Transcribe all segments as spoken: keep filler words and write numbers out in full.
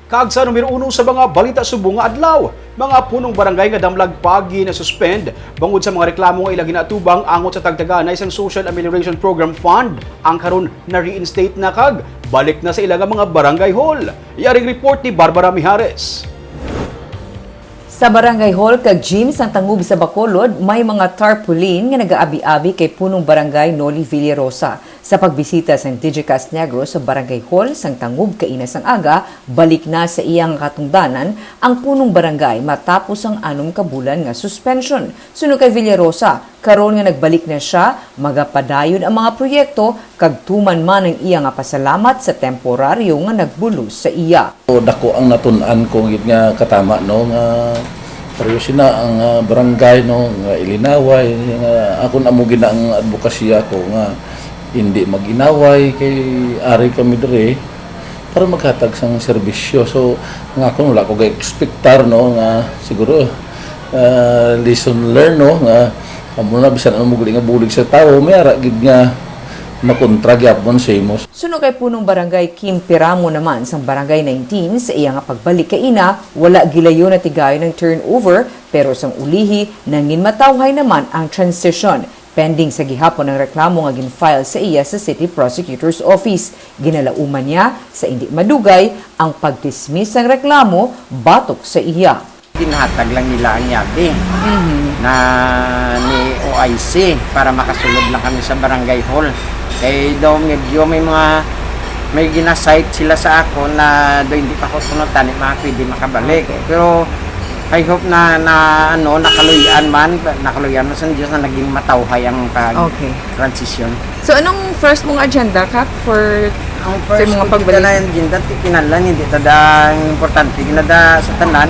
Kag sa numero uno sa mga balita subong nga adlaw, mga punong barangay nga damlag pa ginasuspend bangod sa mga reklamo nga ila ginaatubang angot sa tagtaganay sang Social Amelioration Program Fund ang karon na-reinstate na kag balik na sa ila nga mga barangay hall. Yaring report ni Barbara Mijares. Sa barangay hall kag gym sang Tangub sa Bacolod, may mga tarpaulin nga nagaabi-abi kay punong barangay Noli Villarosa. Sa pagbisita sang Digicast Negros sa barangay hall sang Tangub kaina sang aga, balik na sa iya nga katungdanan ang punong barangay matapos ang anom ka bulan nga suspension. Suno kay Villarosa, karon nga nagbalik na siya, magapadayon ang mga proyekto kag tuman man ang iya nga pasalamat sa temporaryo nga nagbulos sa iya. So, dako ang natun-an ko gid nga katama, no, nga pareho sina ang, ah, barangay, no, nga ilinaway, nga akon amo gid ang adbokasya ko nga hindi mag-inaway kay ari kami diri para maghatag sang serbisyo. So, nga akon wala ko ga-expectar, no, nga siguro, ah, lesson learned, no, nga amo na, bisan ano mo gali nga bulig sa tawo, may ara gid nga makontra gyapon sa imo. Suno kay punong barangay Kim Piramo naman sang Barangay nineteen, sa iya nga pagbalik kaina, wala gilayon natigayon ang turnover, pero sang ulihi, nanginmatawhay naman ang transition. Pending sa gihapon ang reklamo nga gin-file sa iya sa City Prosecutor's Office. Ginalauman niya sa indi madugay ang pag-dismiss sang reklamo batok sa iya. Ginhatag lang nila ang yabi na ni O I C para makasulod lang kami sa barangay hall. Kay daw medyo may mga may ginasight sila sa ako na daw hindi pa ko kuno tani mga pwede makabalik. Pero I hope na, na ano, nakaluy-an man, nakaluy-an man sa Diyos na naging matawhay ang pag Okay. transition. So, anong first mong agenda, Kap, for Ang sa first mga ko pagbalik? Kita na yung agenda, kinahanglan, hindi tada ang importante, ginada sa tanan,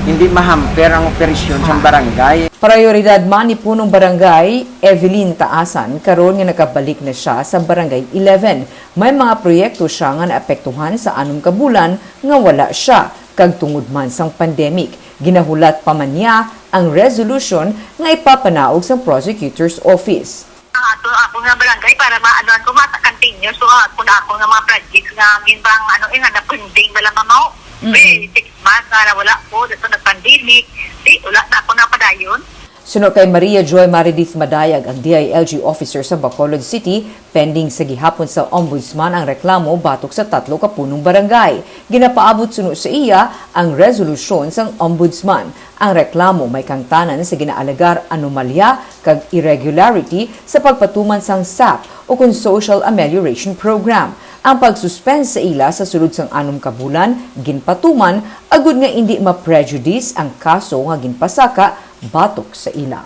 hindi mahamper ang operasyon sa barangay. Prioridad man ni Punong Barangay Evelyn Taasan karon nga nakabalik na siya sa Barangay eleven. May mga proyekto siya nga naapektuhan sa anom ka bulan nga wala siya, kag tungod man sang pandemic, ginahulat pa man niya ang resolution nga ipapanaog sang prosecutor's office. Ang ato, ako nga barangay para maano ko ma-continue. So, ako na ako nga mga projects nga ginbang ano, eh, nga na-pending bala mamaw. Mm. Eh, six months na wala ko, dato nag-pandemic. Di, wala na ako napadayon. Suno kay Maria Joy Maridith Madayag, ang D I L G officer sa Bacolod City, pending sa gihapon sa Ombudsman ang reklamo batok sa tatlo ka punong barangay. Ginapaabot suno sa iya ang resolusyon sang Ombudsman. Ang reklamo may kangtanan sa ginaalegar anomalya kag irregularity sa pagpatuman sang sap ukon Social Amelioration Program. Ang pag-suspend sa ila sa sulod sang anom ka bulan ginpatuman agud nga indi ma-prejudice ang kaso nga ginpasaka batok sa ila.